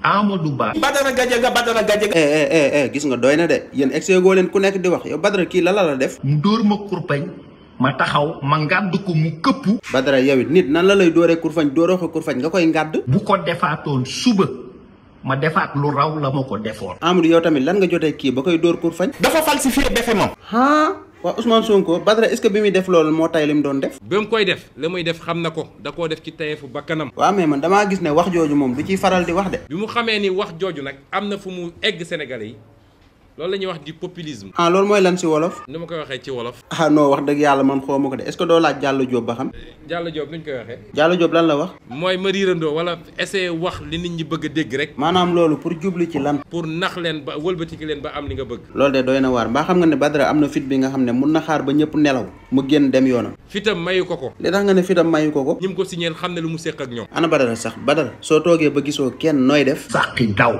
Amadou Ba. Badara Gadiaga. gis nga doy na de yéen excès goo leen ku nekk di wax yow Badara kii la def. mu dóor ma kurpañ ma taxaw ma ngàdd ko mu këppu. Badara yow it nit nan la lay dóoree kurfañ dóoroo ko kurfañ nga koy ngàdd. bu ko defaatoon suba ma defaat lu raw la ma ko defoon. Amadou yow tamit lan nga jotee kii ba koy dóor kurfañ. dafa falsifié BFM. waaw Ousmane Sonko Badara est-ce que bi muy def loolu moo tay li mu doon def. ba mu koy def la muy def xam na ko da koo def ci tayeefu bakkanam. waaw mais man damaa gis ne wax jooju moom du ciy faral di wax de. bi mu xamee ni wax jooju nag am na fu mu egg Sénégalais yi loolu la ñuy wax di populisme. loolu mooy lan si wolof. ni ma koy waxee ci wolof. non wax dëgg yàlla man xaw ma ko de est-ce que doo laaj Diallo Diop ba xam. Diallo Diop nuñ koy waxee. Diallo Diop lan la wax. mooy ma riirandoo wala essayer wax li nit ñi bëgg a dégg rek. maanaam loolu pour jublu ci lan. pour nax leen ba wëlbatiki leen ba am li nga bëgg. loolu de doy na waar mbaa xam nga ne Badara am na fit bi nga xam ne mun na xaar ba ñëpp nelaw mu génn dem yoonam. fitam mayu ko ko. li tax nga ne fitam mayu ko ko. ñi mu ko signé xam ne lu mu séq ak ñoom. ana Badara sax Badara soo toogee ba gisoo kenn nooy def. sàqi daw.